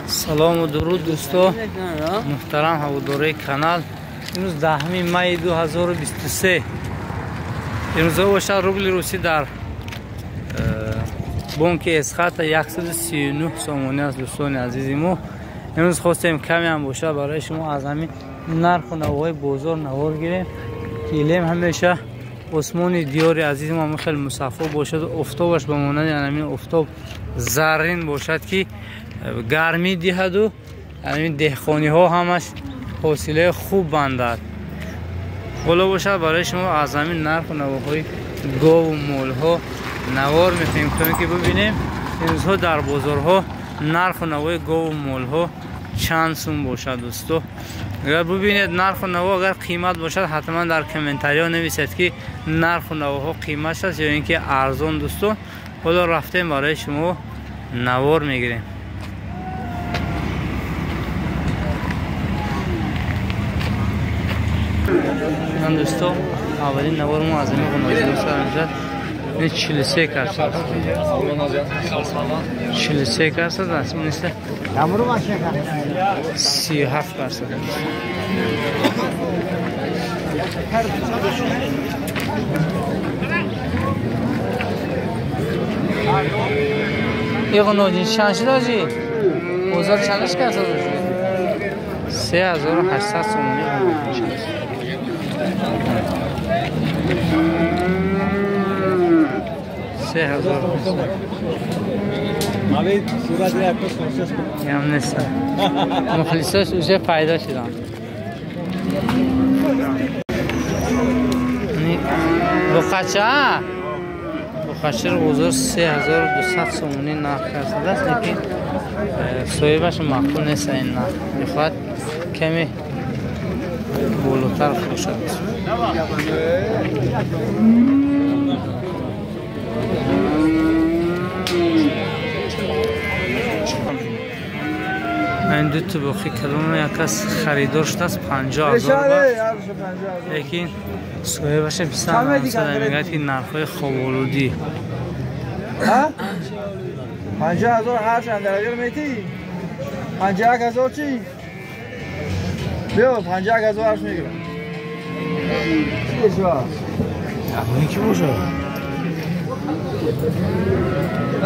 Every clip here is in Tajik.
Салом ва дуруд дӯсто, муҳтарам ҳаводорои канал. Имрӯз 10 май 2023. Имрӯза бошад рубли русӣ дар бонки Эсхата 139 сомонӣ аст. Дӯстони азизи мо, имрӯз хостем каме ҳам бошад барои шумо аз ҳамин нарху навоҳои бозор навор гирем, ки илем ҳамеша осмони диёри азизи мо хеле мусаффо бошад, офтобаш ба монанди ҳамин офтоб заррин бошад, ки гармӣ диҳаду ҳамин деҳқониҳо ҳамаш ҳосилаи хуб бандад. Ҳоло бошад барои шумо аз ҳамин нарху навоҳои гову молҳо навор мекунем, то ин ки бибинем имрӯзҳо дар бозорҳо нарху навои гову молҳо чанд сум бошад. Дӯсто, агар бибинед нарху наво агар қимат бошад, ҳатман дар комментариҳо нависед, ки нарху навоҳо қимат аст ё ин ки арзон. Дӯсто, ҳоло рафтем барои шумо навор мегирем. Дӯсто, аввалин навор мо аз ҳамин ғунозиҳо сар мешавад. Ин 43 карсад, 43 карсад аст, ин 37 карсад. Ин ғунозин чанд шуд ҳоҷӣ? Бозор чандаш карсад? 3800 сомонӣ ғунозин шуд. 3000 ям нест. Мухлисош уже пайдо шуданд. Буқача буқачаро бозор 3200 сомонӣ нарх кардааст, лекин соҳибаш маъқул нест ин нарх, мехоҳад каме болотар фурӯшад. Ин ду тубоқи калон як кас харидор шудааст 50,000 бат, лекин соҳибаша 27 мегӯяд, ки нархҳои хоболудӣ. 50,000 ҳарчанд дараҷа метӣ? 51,000 чӣ? Биё 51,000 ҳарч мегирам. Чӣ ки бошад?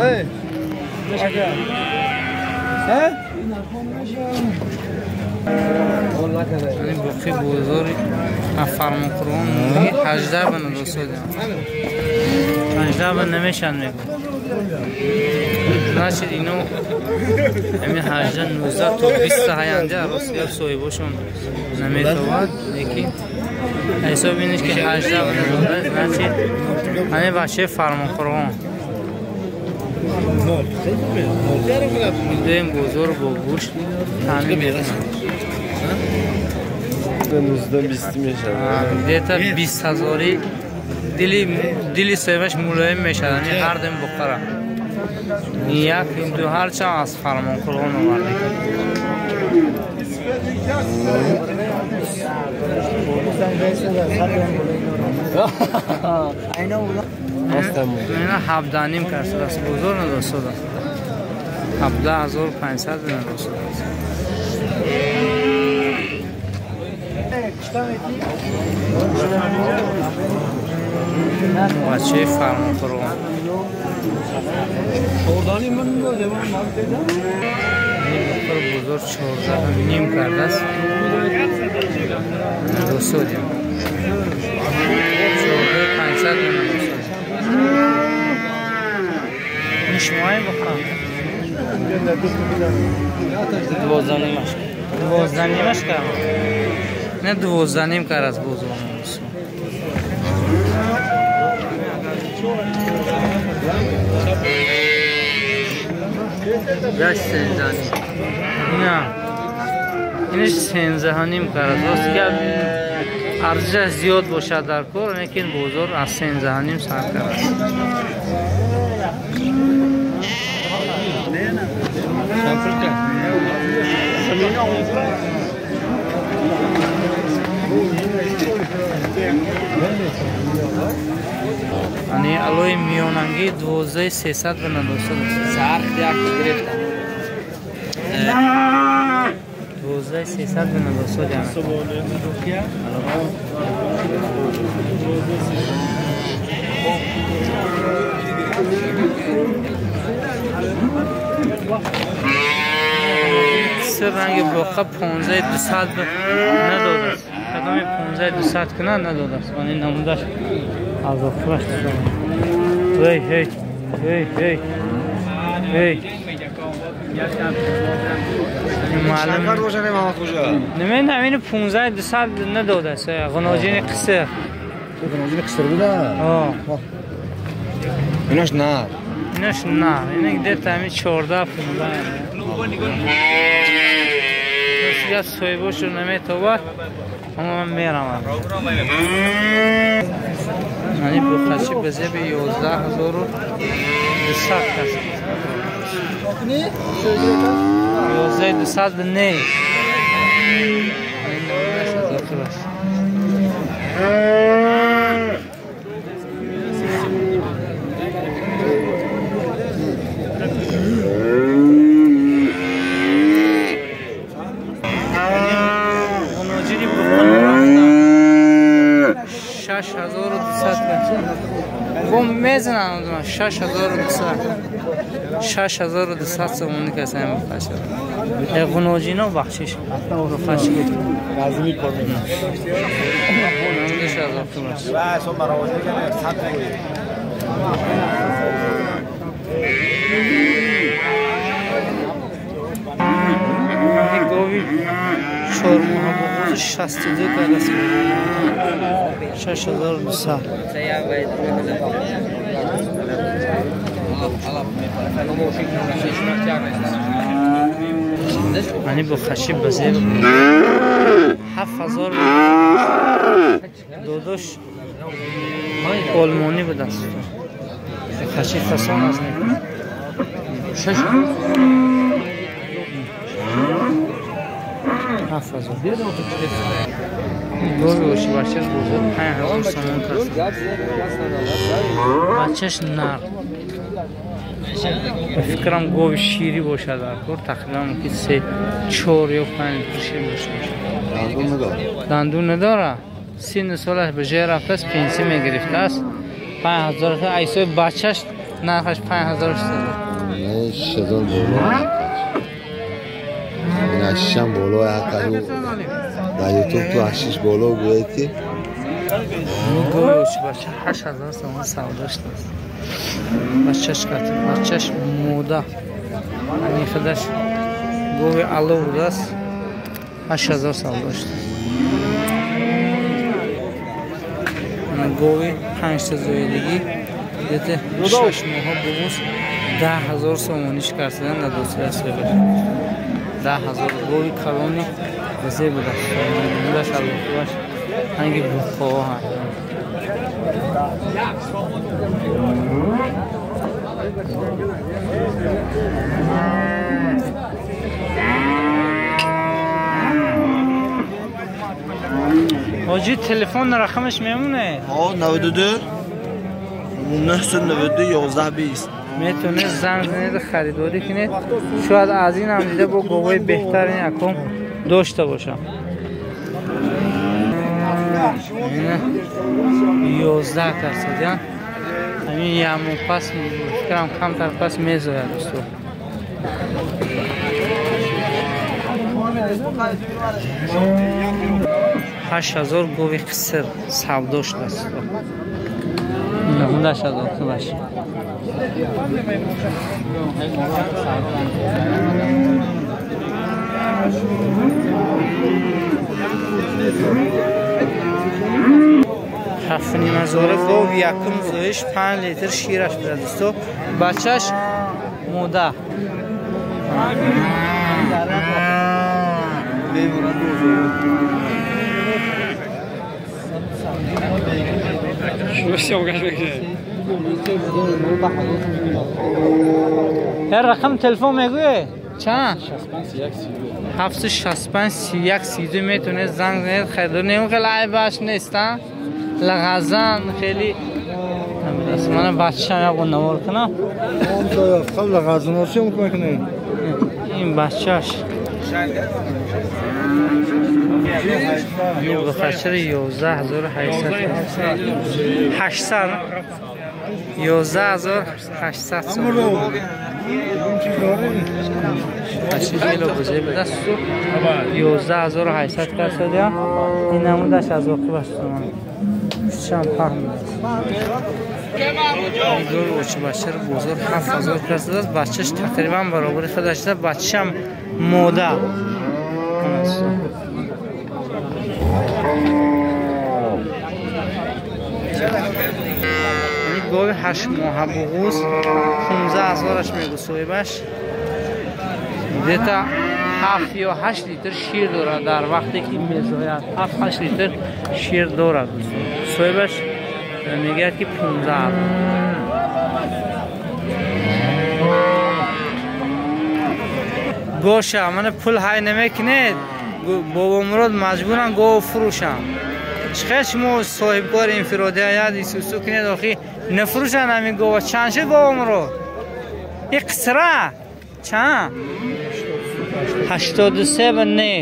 Эй, ҳа? Ин боқи бозори Фармонқурбон моҳи 18 ба надосодем. 18 ба намешанд мегӯ. Значит, ино ҳамин 18, 19 то 20 ҳаянда ростгап соҳибошон наметавад, лекин ҳисоби инеш ки 18 ба надода, значит, ҳамин бачаи Фармонқурбон. Дуюм бозор бо гӯшт таъмин мекунад. Где-то 20,000 дили соҳибаш мулоим мешавад. Ҳамин ҳар дуюм буқара. Як ин ду ҳарчанд аз Фармонқурбон овардем. Ина 17.5 карсад аст, бозор надосод аст. 17,500 надосод аст. Бачаи Фармонқурбон. Ин бозор 14.5 кардааст. Надосодем. 14,500 надосод. Ин шумои бухам? 12.5. 12.5 кард. Не 12.5 кард аз бозор. Гаш 13.5. Ина. Инаш 13.5 кард. Рост гап арзишаш зиёд бошад дар кор, лекин бозор аз 13.5 сар кард. Ани алои миёнангӣ 12300 ба надосад. Сарх як гирифтам. 12300 به ندوسو جمع. سه رنگ باقه 15200 نداده است. کدام 15200 کنه نداده است. این نمودش از آخرش داره. هی هی هی هی هی. معلوم نمیدونم اینو 15200 نداده است. غناجین قصر. غناجین قصر بوده. آه. ایناش نه. ایناش نه. اینه که ده همین 14 15. دیگه صاحبش رو نمیتواد اما من میرم. یعنی بخشی به زیب 11200 کس. 11200 نه. میزنن 6200 6200 سومونی کسی هم بخشید. غناجینا بخشش بخشید. لازمی کار میکنه. گاوی 4 ماه بغوز 62 کلاس 6200. یعنی با خشیب بزیر 7000 داداش آلمانی بود است. خشیب فسان از نکنه. 7000 گاوی باشی بچهش بزرگ 5000 سومان کس. بچهش نر. به فکرم گاوی شیری باشد در کار تقریبا ممکن 3 4 یا 5 لیتر شیر داشته باشد. دندون نداره. 30 سالش به جای رفته است، پنسی میگرفته است. 5000 تا ایسای بچهش نرخش 5000 شده. 6000 بالا. این 8 بالا حتی در یوتیوب تو 8 بالا گوید که گاوی بچه 8000 سومان سودا شده است. بچهش قطع بچهش موده. این خودش گاوی علو بوده است. 8000 سودا شده. گاوی 5 تا زایدگی دیده 6 ماه بغوز 10000 سومانیش کردن در دوستی صاحبش. 10000 گاوی کلانی وزی بوده است. بودش الله هنگی بخواه هم. حاجی تلفن رقمش میمونه؟ ها 92 992 11 20 میتونه زنگ زنید خریداری کنید. شاید از این هم دیده با گاوی بهترین اکم داشته باشم. 11 کس همین یه ماه پس فکرم کمتر پس میزاید دوستو. 8000 گاوی قصر سودا شده است. 9000 خودش. 7500 گاو یکم زایش 5 لیتر شیرش بده دوستو. بچهش موده. هر رقم تلفن میگوی چند؟ 765 31 32 میتونه زنگ زنید خریدار نیم. خیلی عیبش نیستن لغزن خیلی من بچه‌م یک نوار کنم. قبل لغزن چه میکنه؟ ин бачаш бухачир 11800 800 11800 сомон. Бачи хеле бузург будааст. 11800 касодия. Ин намудаш аз оқибаш сомон. Чанд паҳн будааст. Гул бачар бозор 7000 касодааст. Бачаш тақрибан баробари худаш аст. Бачашам мода. Гови 8 моҳа буғуз 15000-аш мегӯ соҳибаш. Где-то 7 ё 8 литр шир дорад дар вақте ки мезояд. 7-8 литр шир дорад. Соҳибаш мегӯяд ки 15000. Гоша, мана пул ҳай намекунед, Бобомурод маҷбурам гов фурӯшам. Чӣ шумо соҳибкори инфиродӣ аяд исусу кунед, охи нафурӯшанд ҳамин гова. Чанд шуд Бобомурод? И қисра чанд? 83 ба не.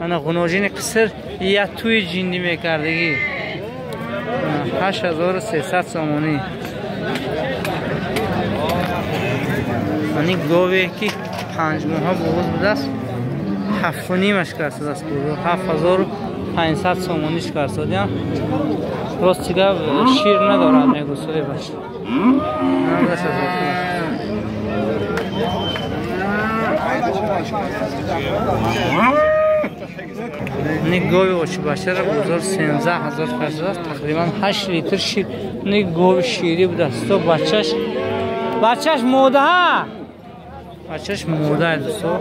Ана ғуноҷини қиср як тӯи ҷиндӣ мекардагӣ. 8300 сомонӣ. Ани гове ки 5 моҳа буғуз будааст, 7.5-аш кардааст. 7500 сомониш кардааст. Рости гап шир надорад мегӯ соҳибаш. Ни гови очибашара бозор 13000 кардааст. Тақрибан 8 литр шир. Ни гови ширӣ будааст. То бачаш мода. Бачаш мода дӯсто.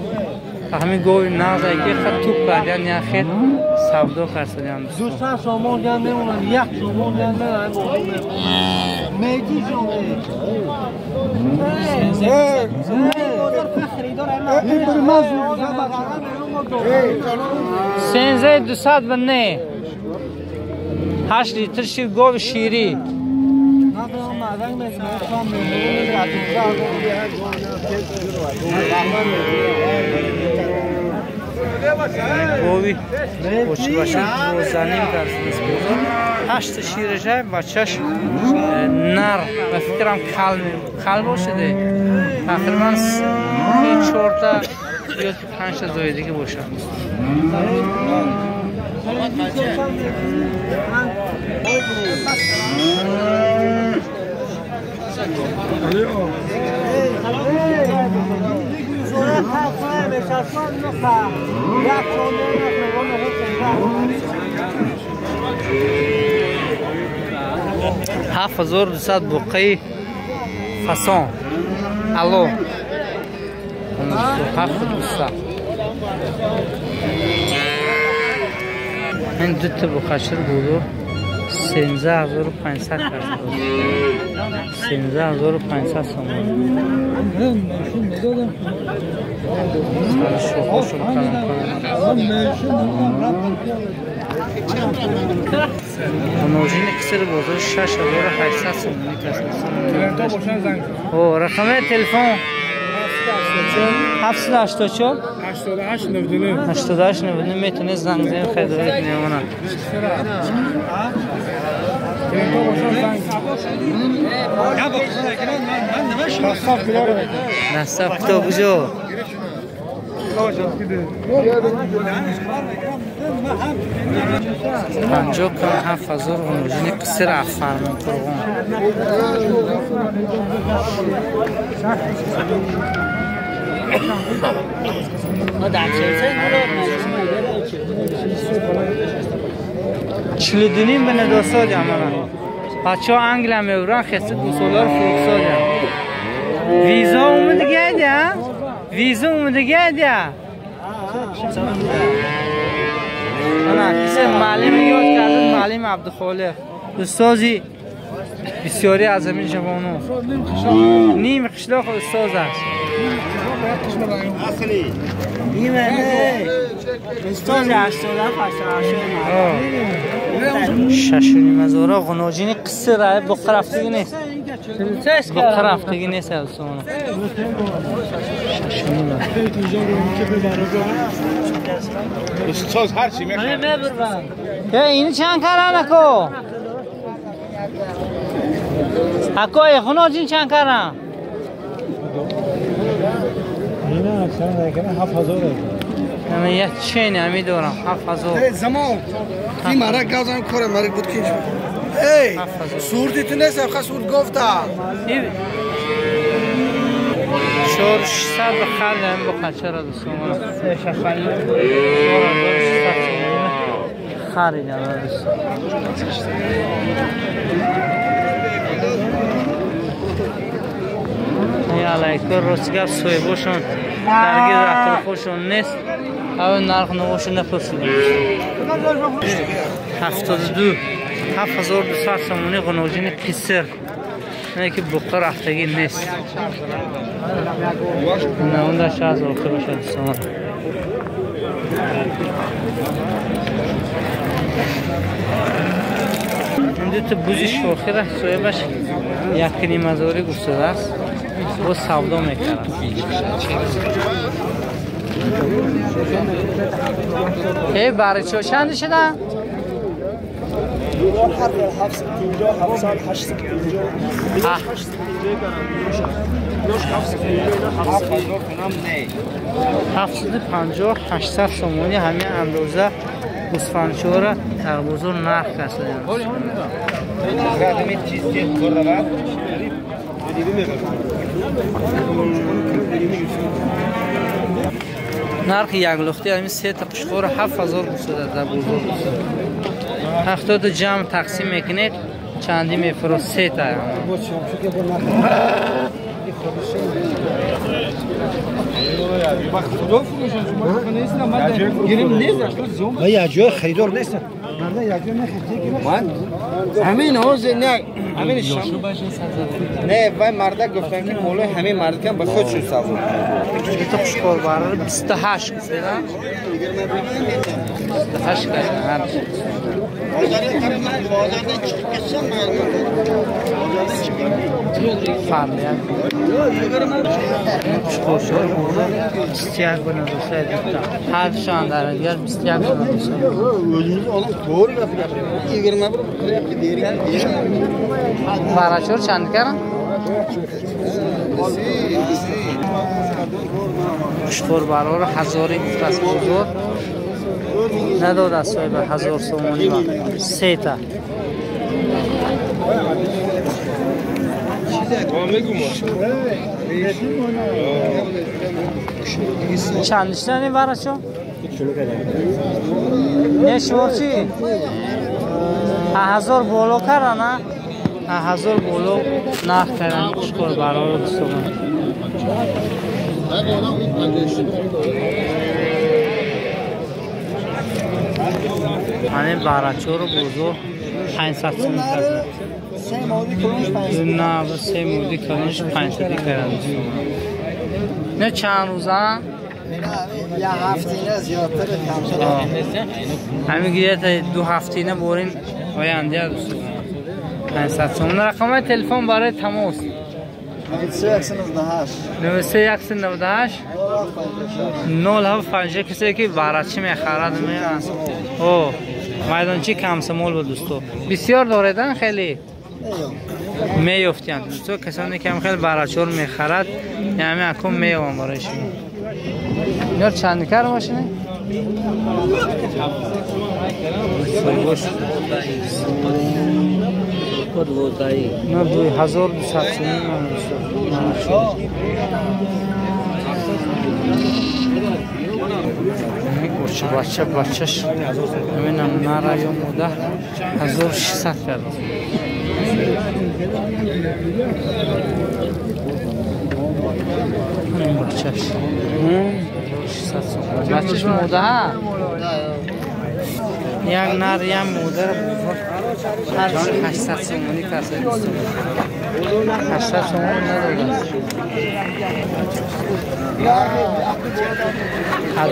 Ҳамин гови нағзе ки хат туп кардян я хел савдо кардян. 200 сомон ган мемонад, 1 сомон ган намемонад. Меди ҷон. Сензе 200 ба не. 8 литр шир гови ширӣ. Гови очибаша дувозданим кардааст бозор. 8 шираша бачаш нар ба фикрам кал бошаде. Тақрибан 4 та ё 5 та зоидагӣ бошад. 7200 буқаи фасон. Алло. 7200. Ин дута буқашир буду 13500 кард. 13500 сомон. Муножини қисри бозор 6800 сомонӣ касд. Рақами телефон 784 88 88 99 метавонед занг занед, харидорӣ кунед. Она Насаб то куҷо? 57,000 ғуножини қиср Фармонқурғон. 42 ба недосодям. Бачаҳо Англия мебуранд, хеста гусоларо фурӯхсодям. Виза омадагиадя? Виза омадагиадя? Ана кисе маълими ёд кардад, маълим Абдухолиқ, устози бисёри аз ҳамин ҷавонон. Ним қишлоқ устоз аст. Шашуним ҳазора ғуноҷини қиср буққа рафтагӣ нест. Буққа рафтагӣ нест дӯстон. 6.5. Устод ҳар чӣ мехоҳад. Ини чанд каран ако? Ако хуноҷин чанд каран? Ина чанд каран 7000. Ама як чен ами дорам 7000. Замон. Ин мара газам коре мара буд ки. Эй, сурди ту нест, ха сурд гуфта. 4600 харидам бо қачара дӯстон. 4600 харидам дӯстон. Алайкор рост гап соҳибошон даргир атрофошон нест. Ав нарх навошон напурсидем. 72 7200 сомонӣ ғуноҷини қиср. Не ки буққа рафтагӣ нест. На онда шаз охир бошад дӯстон. Ин дута бузи шохира соҳибаш 1.5 ҳазорӣ гуфтадааст. Бо савдо мекард. Эй баричо чанд шуда? 750 850 750 800 сомонӣ ҳамин андоза гӯсфандчора дар бозор нарх касиданд. Нархи яклухти ҳамин сета қушқора 7000 гуфтада дар бозор. 70 ҷамъ тақсим мекунед чандӣ мефурӯшад сета. Ман як ҷоя харидор нестам. Ҳамин ҳозир не, ҳамин не, вай мардак гуфтан ки молои ҳамин мардакам ба худ шуд савдо. Дута қушқор барори 28 гуфтеда. 28 кардан. Фармия. Қушқорчор бозор 21 бона дӯстай дута. Ҳар душан дар дигар 21 бона дӯстай. O'zimiz olib to'g'ri gap gapiryapmiz. 21 qilyapti bergan. Барачор чанд каран? Қушқор барори ҳазорӣ гуфтааст бозор. Надодааст соҳиба 1000 сомонӣ ва сета. Чанд шудани барачо? Не шумо чӣ? 1000 боло кардан, а? 1000 боло нарх кардан қушқор барори дӯстон. Ҳамин барачору бозор 500 сомон кардан. На, се муди калонш 500 кардан дӯстон. Не чанд рӯза? Я ҳафтина зиёдтар камтар. Ҳамин где-то ду ҳафтина борин оянда дӯстон. 500 сомон. Рақамҳои телефон барои тамос. 93 93 198 07 56. Касе ки барачӣ мехарад меа. О, майдончи Комсомол буд дӯсто. Бисёр доредан хеле меёфтиянд дӯсто. Касоне ки ҳам хеле барачор мехарад, яъне акун меёвам барои шумо. Инор чанд кар машина? На 2200 сомон дӯсто. Бача бачаш ҳамин нара ё мода 1600 кард. Бачаш 1600 сомон. Бачаш мода ҳа? Як нар як модар ҳар 800 сомонӣ каса дӯстон. 800 сомон надодааст.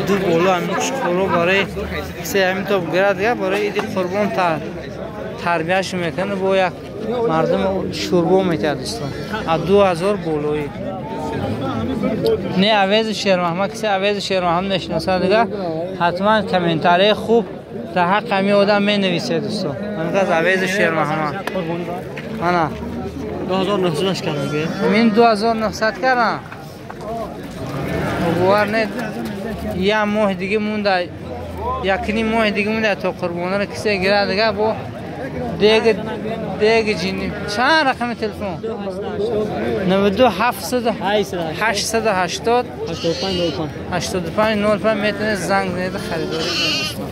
Ду боло ҳамин қушқоро барои касе ҳамин то бигирад дигар барои иди қурбон тарбияшон мекунад бо як Мардум шӯрбо метиҳад дӯстон. Аз 2000 болоӣ. Не Авези Шермаҳмад, касе Авези Шермаҳмад мешиносад дига ҳатман комментарияи хуб дар ҳаққи ҳамин одам менависед дӯстон. Ҳамин Авези Шермаҳмад. Ана 2900 кардам. Ҳамин 2900 кардам. Бовар не, як моҳ дига монда, якним моҳ дига монда то қурбонро касе гирад дига бо дег ҷинни. Чанд рақами телефон? 92 700 880 85 05 85 05 метавонед занг занед харидорӣ кунед дӯстон.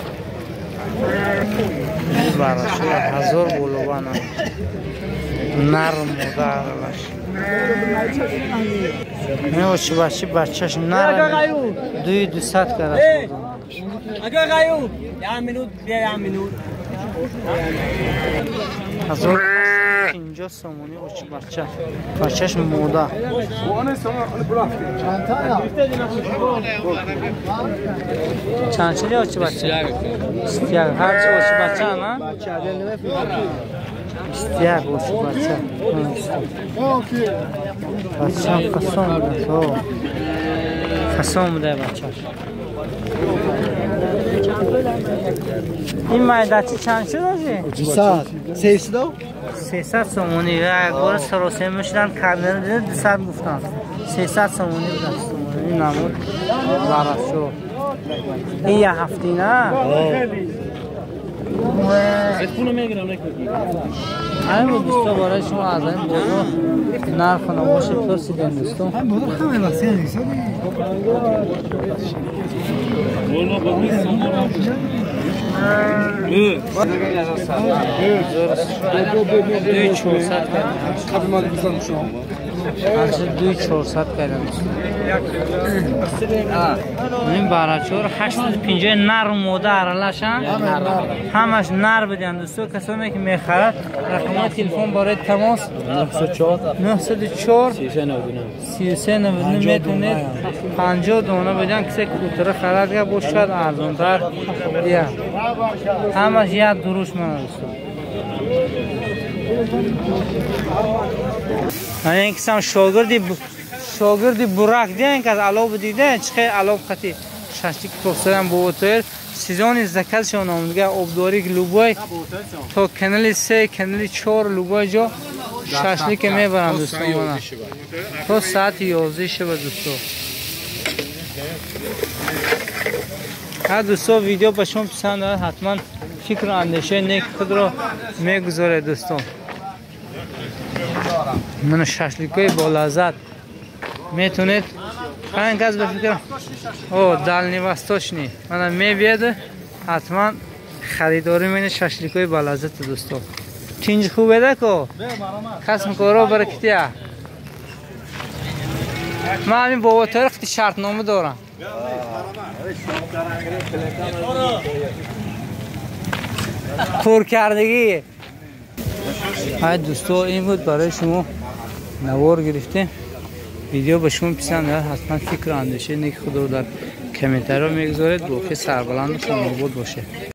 Барашо 1000 болобана нарм модараш. Не бачи бачаш нарм 2200 караш. Ага гаю, я минут, я минут. 1050 сомонӣ очи бача. Бачаш мода. Чанд чили очи бача? 21. Ҳарчи очи бача, на? 21 очи бача. Бача фасон буда. Фасон буда бачаш. این майдачи чанд шуд ожи? 200. 300? 300 сомонӣ. Як бор саросема шудан камера дида 200 гуфтан. 300 сомонӣ буд. Ин намуд барашо. Ин як ҳафтина? Ҳамин буд дӯсто, барои шумо аз ҳамин бозор нарху навоши пурсидем дӯсто. Дуи 400 кардам. 2400 кардам. Ин барачор 850 нар мода аралашан. Ҳамаш нар бидиҳанд дӯсто. Касоне ки мехарад рақамҳои телефон барои тамос 904 904 33 99 метавонед 50 дона бидиҳанд. Касе кӯтара харад га бо шояд арзонтар диҳанд. Ҳамаш як дуруш мана дӯсто. Ин кисам шогирди бурак диҳанд, ки аз алоб дида чӣ хел алоб хати шашлик пухтадан бо отоел сезони заказшон омадга обдорик любой то канали 3 канали 4 любой ҷо шашлик мебаранд дӯстон. То соати 11 шаба дӯсто. Ҳар дӯсто видео ба шумо писанд дорад, ҳатман фикру андешаи неки худро мегузоред дӯстон. Мана шашликҳои болаззат метавонед ҳамин кас ба фикр о дальневосточный мана мебиёд ҳатман харидорӣ менед шашликҳои болаззати дӯсто. Тинҷ хубеда ко касм коро баракития. Ман ҳамин боботои хати шартнома дорам. Пуркардагӣ. Ай дӯсто, ин буд барои шумо навор гирифтем. Видео ба шумо писанд ояд, ҳатман фикру андешаи неки худро дар комментариҳо мегузоред. Боқӣ сарбаланду хонобод бошед.